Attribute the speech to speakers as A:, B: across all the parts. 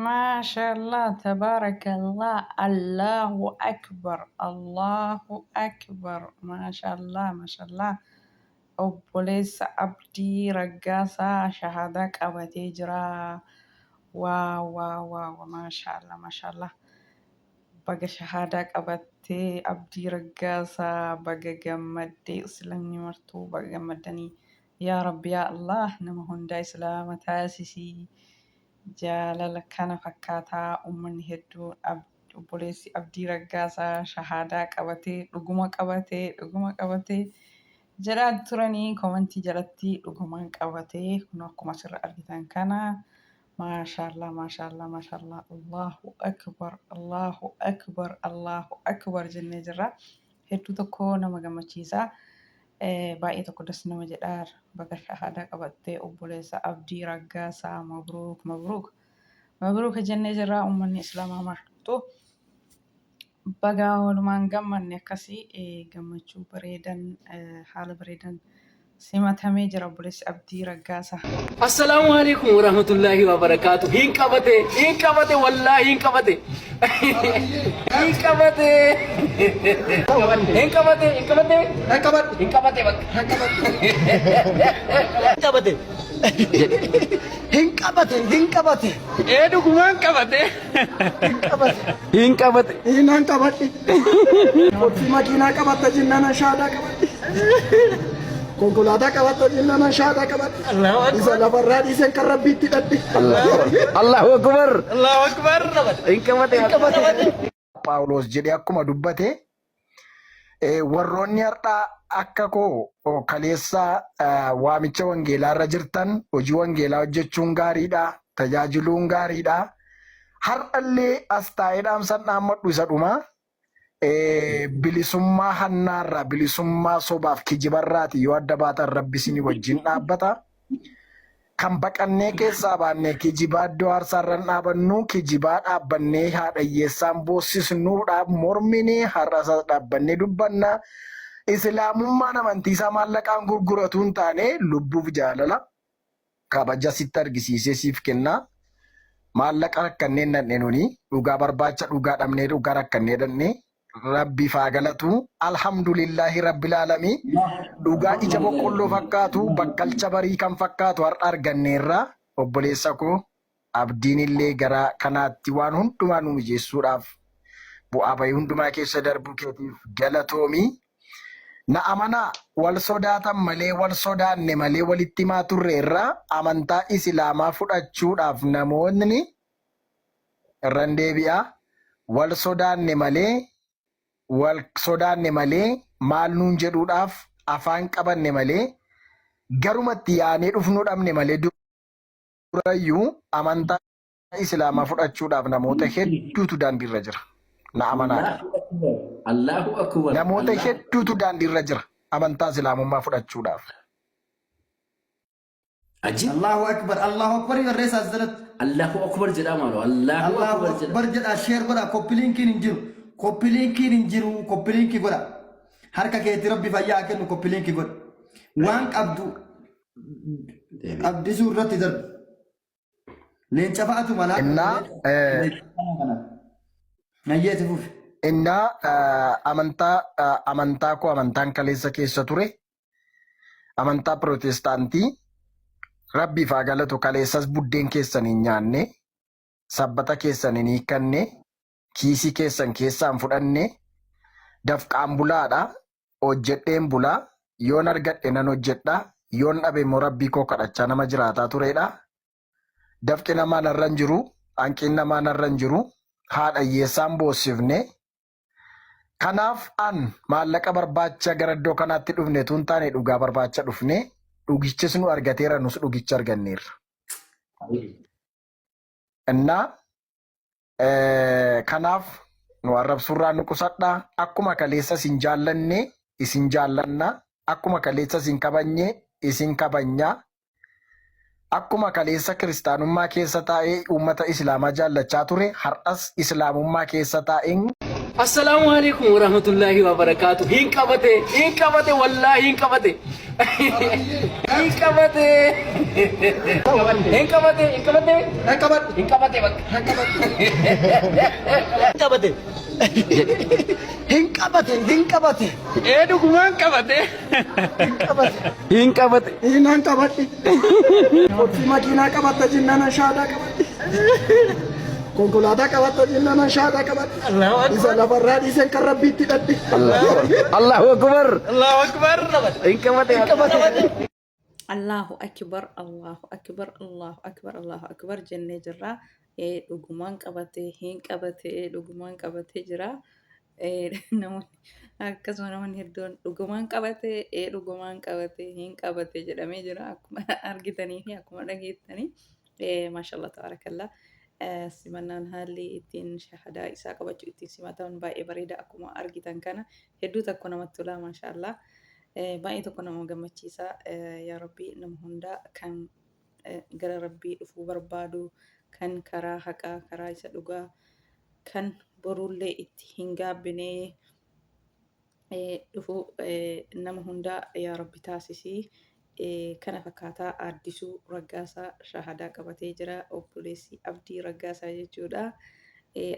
A: Maashallah tabaarakallah Allahu akbar Allahu akbar Maashallah maashallah obboleessa Abdii Raggaasaa shahaadaa qabatee jira. Waaw waaw waaw maashallah maashallah baga shahaadaa qabattee Abdii Raggaasaa baga gammaddee islamni martuu baga gammaddanii yaa Rabbi yaa Allah nama hundaa islaama taasisii. Jaalala kana fakkaataa ummanni hedduun obboleessi Abdii Raggaasaa shahaadaa qabatee dhuguma qabatee dhuguma qabatee jedhaa turanii komantii jalatti dhugumaan qabatee kun akkuma asirra argitan kana maashaallah maashaallah maashaallah Allahu akbar Allahu akbar Allahu akbar jennee jirra. Hedduu tokko nama gammachiisa. Baay'ee tokko das nama jedha. Baga shahaadaa qabattee obboleessa Abdii Raggaasaa mabruuk mabruuk mabruuk jennee jirra uummanni islaamaa martuu. Baga walumaan gammanne akkasii gammachuu bareedan haala bareedan simatamee jira obboleessi Abdii Raggaasaa.
B: Assalaamu alaikum warahmatullahi wabarakatuh. Hin qabate, hin qabate, wallaahi hin qabate. Hin qabate. Hin qabate, hin qabate.
C: Hin qabadhe.
B: Hin qabate bakka.
C: Hin qabate. Hin qabate. Hin qabate.
B: Ee dhugumaan qabate.
C: Hin qabate.
B: Hin qabate.
C: Hinan qabadhe. Qulfii makiinaa qabatta jennaan shaadaa qabadhe. Konkolaataa qabatta jennaan shaadaa qabadhe. Isa lafarraa dhiiseen kan rabbiitti hidhadhe.
B: Allahu akbar. Allahu akbar. Hin qabate.
C: Hin qabate.
D: Phaawulos jedhee akkuma dubbate warroonni har'aa akka koo kaleessa waamicha wangeelaa irra jirtan hojii wangeelaa hojjechuun gaariidha, tajaajiluun gaariidha. Har'allee as taa'ee dhaamsan dhaammadhu isa dhumaa bilisummaa hannaarraa bilisummaa sobaaf kijibarraati yoo adda baatan rabbi isin wajjin dhaabbata. Kan baqannee keessaa baannee kijibaa iddoo aarsaarra hin dhaabannu, kijibaa dhaabbannee haadha hiyyeessaan boossisnuudhaaf mormine har'a isa dhaabbannee dubbanna. Islaamummaan amantii isaa maallaqaan gurguratu hin taane lubbuuf jaalala kabaja sitti argisiisee siif kenna. Maallaqa rakkannee hin dhandhe nuni dhugaa barbaacha dhugaa dhabnee dhugaa rakkannee dhandhe. Rabbiif haa galatu. Alhamdulillahi Rabbil Aalamii. Dhugaa ija boqqolloo fakkaatu bakkalcha barii kan fakkaatu har'a arganneerra. Obboleessa koo abdiin illee gara kanaatti waan hundumaa nu mijeessuudhaaf bu'aa bahii hundumaa keessa darbuu keetiif galatoomi. Na amanaa wal sodaatan malee wal sodaanne malee walitti himaa turre irraa amantaa Islaamaa fudhachuudhaaf namoonni Irran deebi'a. Wal sodaanne malee wal sodaanne malee maal nuun jedhuudhaaf afaan qabanne malee garumatti yaanee dhufnuu dhabne malee durayyuu amantaa Islaamaa fudhachuudhaaf namoota hedduutu daandiirra jira. Na amanaa kana.
B: Allahu akbar. Allahu akbar.
D: Namoota
B: Allahu
D: hedduutu daandiirra jira amantaa Islaamummaa fudhachuudhaaf.
B: Ajib.
C: Allahu akbar Allahu akbar barreessaa as jalatti.
B: Allahu akbar jedhaa maaloo. Allahu
C: Allahu
B: akbar jedha.
C: akbar jedhaa share godhaa copy linkiin hin jiru. Copy linkiin hin jiru copy linkii godhaa. Harka keetti rabbi fayyaa haa kennu copy linkii godhi. Waan qabdu
B: Deebi.
C: abdisuu irratti darbu. Leenca fa'atu malaa.
D: Innaa
C: Nayyeeti fufi.
D: Innaa amantaa amantaa koo amantaan kaleessa keessa ture amantaa pirootestaantii rabbiif haa galatu kaleessas buddeen keessan hin nyaanne sabbata keessan hin hiikkanne kiisii keessan keessaan fudhanne dafqaan bulaadha hojjedheen bulaa yoon argadhe nan hojjedha yoon dhabe immoo rabbii koo kadhachaa nama jiraataa turedha. Dafqi namaa narra hin jiru hanqiin namaa narra hin jiru haadha hiyyeessaan boossifne Kanaaf an maallaqa barbaacha gara iddoo kanaatti dhufne utuu hin taane dhugaa barbaacha dhufne dhugichis nu argateera nus dhugicha arganneerra. Innaa kanaaf nu arrabsuurraa nu qusadhaa akkuma kaleessa isin jaallanne isin jaallanna akkuma kaleessa isin kabajne isin kabajna Akkuma kaleessa kiristaanummaa keessa taa'ee uummata Islaamaa jaallachaa ture har'as Islaamummaa keessa taa'een
B: Assalaamu alaikum warahmatullaahi wabarakaatu. Hin qabate, hin qabate, wallaahi hin qabate. Hin qabate. Hin qabate, hin qabate.
C: Hin qabadhe.
B: Hin qabate bakka.
C: Qabate. Hin qabate. Hin qabate.
B: Ee dhugumaan qabate.
C: Hin qabate.
B: Hin qabate.
C: Hinan qabadhe. Qulfii makiinaa qabatta jennaan shaadaa qabadhe. Konkolaataa qabatta jennaan shaadaa qabadhe. Isa lafarraa dhiiseen kan rabbiitti hidhadhe.
B: Allahu akbar. Allahu akbar. Hin qabate.
C: Hin qabate.
A: Allahu akbar, Allahu akbar, Allahu akbar, Allahu akbar jennee jirra. Dhugumaan qabate, hin qabate, dhugumaan qabatee jira. Namoonni akkasuma namoonni hedduun dhugumaan qabate, dhugumaan qabate, hin qabate jedhamee jira. Akkuma argitanii fi akkuma dhageettanii. Maashaallah tabaarakallah. Simannaan haalli ittiin shahadaa isaa qabachuu ittiin simatan baay'ee bareeda akkuma argitan kana hedduu tokko namatti tola maashaallah. Baay'ee tokko nama gammachiisa. Yaa Rabbi nama hundaa kan gara Rabbii dhufuu barbaadu kan karaa haqaa karaa isa dhugaa kan borullee itti hin gaabbine dhufu nama hundaa yaa Rabbi taasisi. Kana fakkaataa Addisuu Raggaasaa shahadaa qabatee jira. Obboleessi Abdii Raggaasaa jechuudha.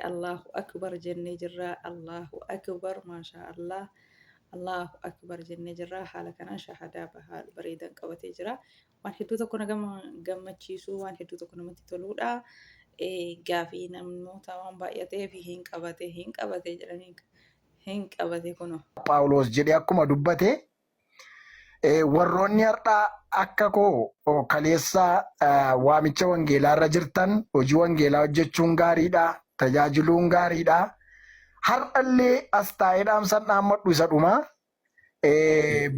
A: Allahu Akbar jennee jirra. Allahu Akbar maashaa Allah. Allahu Akbar jennee jirra. Haala kanaan shahadaa bahaa bareedan qabatee jira. Waan hedduu tokko na gammachiisu, waan hedduu tokko namatti toluudha. Gaafii namoota waan baay'ateef hin qabate, hin qabate jedhanii hin qabate kunoo.
D: Phaawulos jedhee akkuma dubbate warroonni har'aa akka koo kaleessa waamicha wangeelaa irra jirtan hojii wangeelaa hojjechuun gaariidha, tajaajiluun gaariidha. Har'allee as taa'ee dhaamsan dhaammadhu isa dhumaa.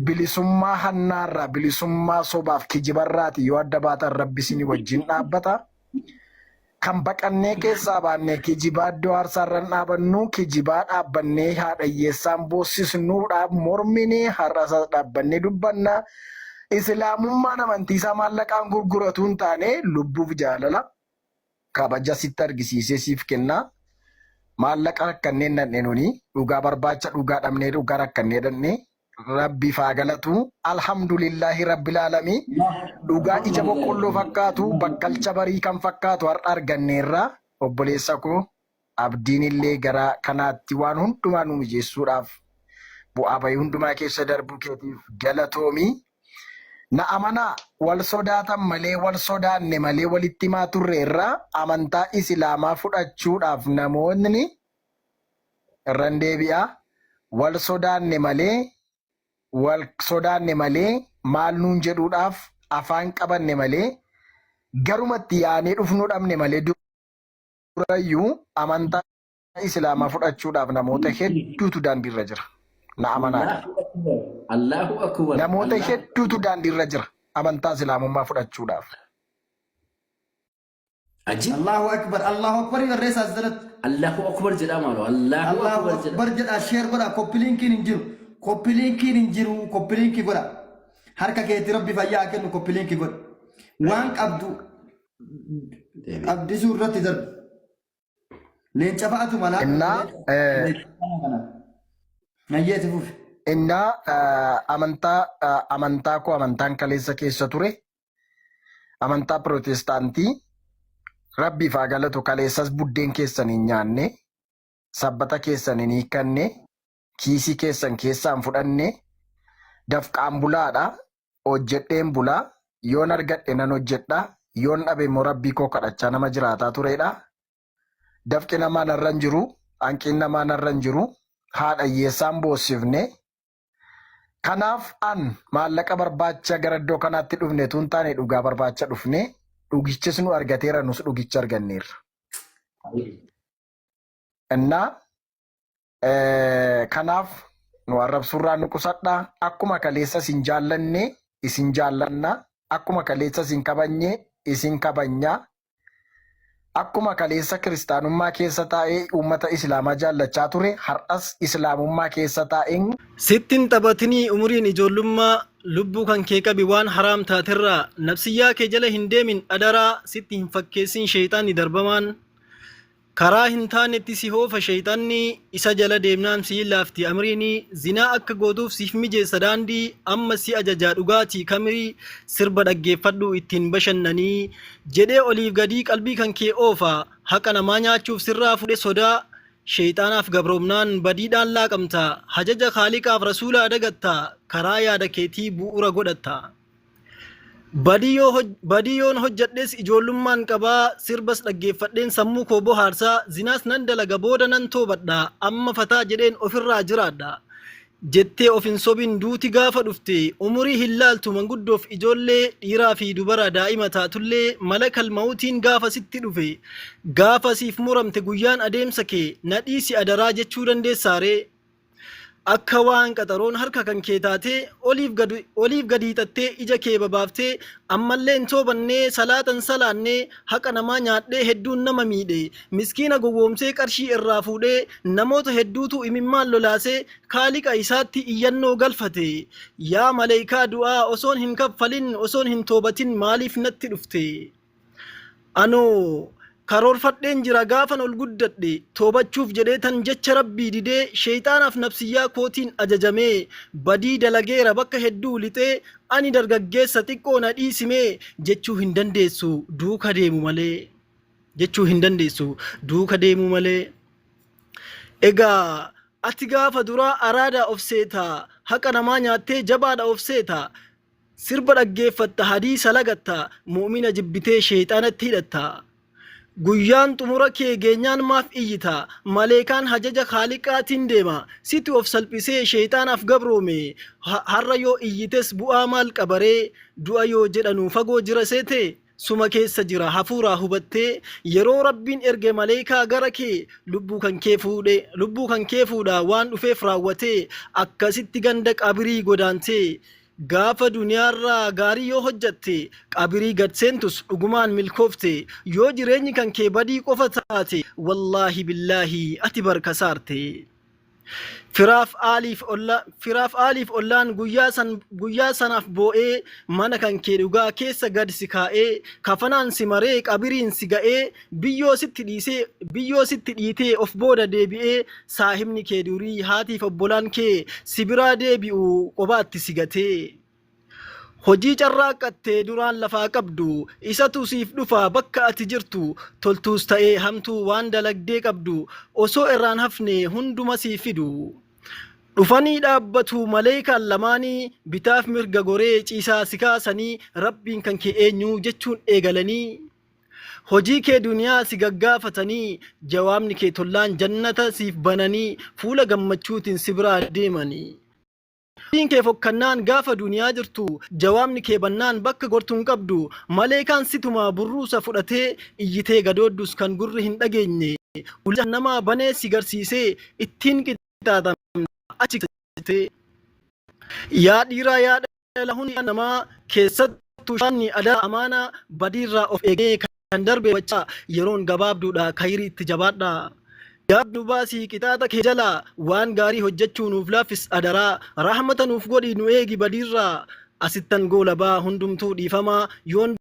D: Bilisummaa hannaarraa, bilisummaa sobaaf kijibarraati yoo adda baatan rabbi isin wajjin dhaabbata. Kan baqannee keessaa baannee kijibaa iddoo aarsaarra hin dhaabannu, kijibaa dhaabbannee haadha hiyyeessaan boossisnuudhaaf mormine har'a isa dhaabbannee dubbanna. Islaamummaan amantii isaa maallaqaan gurguratu hin taane lubbuuf jaalala kabaja sitti argisiisee siif kenna. Maallaqa rakkannee hin dhandhe nuni dhugaa barbaacha dhugaa dhabnee dhugaa rakkannee dhandhe. Rabbiif haa galatu. Alhamdulillahi Rabbil Aalamii. Dhugaa ija boqqolloo fakkaatu, bakkalcha barii kan fakkaatu har'a arganneerra. Obboleessa koo abdiin illee gara kanaatti waan hundumaa nu mijeessuudhaaf bu'aa bahii hundumaa keessa darbuu keetiif galatoomi. Na amanaa wal sodaatan malee wal sodaanne malee walitti himaa turre irraa amantaa Islaamaa fudhachuudhaaf namoonni Irran deebi'a. Wal sodaanne malee wal sodaanne malee maal nuun jedhuudhaaf afaan qabanne malee garumatti yaanee dhufnuu dhabne malee durayyuu amantaa Islaamaa fudhachuudhaaf namoota hedduutu daandiirra jira. Na amanaa kana.
B: Allahu akbar. Allahu akbar.
D: Namoota
B: Allahu
D: hedduutu daandiirra jira amantaa Islaamummaa fudhachuudhaaf.
B: Ajib.
E: Allahu Akbar Allahu Akbar barreessaa as jalatti.
B: Allahu akbar jedhaa maaloo. Allahu
E: Allahu
B: akbar jedha.
E: Akbar jedhaa share godhaa copy linkiin hin jiru. Copy linkiin hin jiru copy linkii godhaa. Harka keetti rabbi fayyaa haa kennu copy linkii godhi. Waan qabdu
B: Deebi.
E: abdisuu irratti darbu. Leenca fa'atu malaa.
D: Innaa
E: Nayyeeti fufi.
D: Innaa amantaa amantaa koo amantaan kaleessa keessa ture amantaa pirootestaantii rabbiif haa galatu kaleessas buddeen keessan hin nyaanne sabbata keessan hin hiikkanne kiisii keessan keessaan fudhanne dafqaan bulaadha hojjedheen bulaa yoon argadhe nan hojjedha yoon dhabe immoo rabbii koo kadhachaa nama jiraataa turedha dafqi namaa narra hin jiru hanqiin namaa narra hin jiru haadha hiyyeessaan boossifne Kanaaf an maallaqa barbaacha gara iddoo kanaatti dhufne utuu hin taane dhugaa barbaacha dhufne dhugichis nu argateera nus dhugicha arganneerra. Innaa kanaaf nu arrabsuurraa nu qusadhaa akkuma kaleessa isin jaallanne isin jaallanna akkuma kaleessa isin kabajne isin kabajna Akkuma kaleessa kiristaanummaa keessa taa'ee uummata Islaamaa jaallachaa ture, har'as Islaamummaa keessa taa'een.
F: Sitti hin taphatinii umuriin ijoollummaa Lubbuu kan kee qabi waan haraam taaterraa Nafsiyyaa kee jala hin deemin adaraa Sitti hin fakkeessin sheeyxaanni darbamaan Karaa hin taanetti si hoofa sheyxanni, isa jala deemnaan sii laafti amriini, zinaa akka gootuuf siif mijeessa daandii, amma si ajajaa dhugaatii kamrii, sirba dhaggeeffadhuu ittiin bashannanii, jedhee oliif gadii qalbii kan kee oofa, haqa namaa nyaachuuf sirraa fuudhee sodaa, sheyxaanaaf gabroomnaan badiidhaan laaqamta, hajaja khaaliqaaf rasuulaa dagatta, karaa yaada keetii bu'ura godhatta. Badii yoon hojjadhes ijoollummaan qabaa sirbas dhaggeeffadheen sammuu koo bohaarsa zinaas nan dalaga booda nan toobadha amma fataa jedheen ofirraa jiraadha jettee of hin sobin duuti gaafa dhufte umurii hin laaltu manguddoof ijoollee dhiiraa fi dubara daa'ima taatullee malakal mawutiin gaafa sitti dhufe gaafa siif muramte guyyaan adeemsa kee na dhiisi adaraa jechuu dandeessaaree Akka waan qaxaroon harka kan kee taatee oliif gad oliif gad hiixattee ija kee babaaftee ammallee hin toobannee salaata hin salaannee haqa namaa nyaadhee hedduun nama miidhe miskiina gowwoomsee qarshii irraa fuudhee namoota hedduutu imimmaan lolaasee kaaliqa isaatti iyyannoo galfate yaa maleeykaa du'aa osoon hin kaffalin osoon hin toobatin maaliif natti dhufte Anoo karoorfadheen jira gaafan ol guddadhe toobachuuf jedheetan jecha Rabbii didee sheeyxaanaaf nafsiyyaa kootiin ajajamee badii dalageera bakka hedduu lixee ani dargaggeessa xiqqoo na dhiisimee jechuu hin dandeessu duuka deemu malee jechuu hin dandeessu duuka deemuu malee. Egaa ati gaafa duraa araadaa of seeta haqa namaa nyaattee jabaadha of seeta Sirba dhaggeeffatta, hadiisa lagatta, mu'mina jibbitee sheeyxaanatti hidhatta. Guyyaan xumura kee geenyaan maaf iyyita? Maleekaan hajaja Khaaliqaatiin deema. Situ of salphisee sheeyxaanaaf gabroome. Har'a yoo iyyites bu'aa maal qabaree? Du'a yoo jedhanu fagoo jira seetee? Suma keessa jira hafuuraa hubattee? Yeroo Rabbiin erge maleeykaa gara kee lubbuu kan kee fuudhe lubbuu kan kee fuudha waan dhufeef raawwatee akkasitti ganda qabirii godaantee Gaafa duniyaarraa gaarii yoo hojjatte qabirii gad seentus dhugumaan milkoofte yoo jireenyi kan kee badii qofa taate wallaahi billaahi ati bar kasaarte. Firaaf aaliif olla firaaf aaliif ollaan guyyaa san guyyaa sanaaf boo'ee mana kan kee dhugaa keessa gad si kaa'ee kafanaan si maree qabiriin si ga'ee biyyoo sitti dhiisee biyyoo sitti dhiitee of booda deebi'ee Saahibni kee durii haatiif obbolaan kee si biraa deebi'u qobaatti si gatee. Hojii carraaqqatte duraan lafaa qabdu isatu siif dhufa bakka ati jirtu toltuus ta'ee hamtuu waan dalagdee qabdu osoo irraan hafne hunduma siif fidu. Dhufanii dhaabbatu maleeykaan lamaanii bitaaf mirga goree ciisaa si kaasanii rabbiin kan kee eenyu jechuun eegalanii. Hojii kee duniyaa si gaggaafatanii jawaabni kee tollaan jannata siif bananii fuula gammachuutiin si biraa deemanii. Hojiin kee fokkannaan gaafa duniyaa jirtu jawaabni kee bannaan bakka gortu hin qabdu maleekaan si tumaa burruusa fudhatee iyyitee gadooddus kan gurri hin dhageenye ulaa jahannamaa banee si garsiisee ittiin qixaaxamta achi keessatti. Yaa dhiiraa yaa dhala hunda namaa keessattuu shaanni adaa amaanaa badiirraa of eegnee kan darbe hubachaa yeroon gabaabduudha kayrii itti jabaadhaa. Yaa Rabbi nu baasii qixaaxa kee jalaa waan gaarii hojjechuu nuuf laaffis adaraa rahmata nuuf godhii nu eegi badiirraa asittan goolabaa hundumtuu dhiifamaa yoon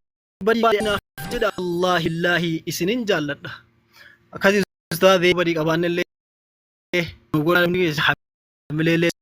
F: badii baay'ee naaf jedha Allaahi Allaahi isinin jaalladha. Akkasii ustaazee badii qabaannellee nu godhaa hamileellee.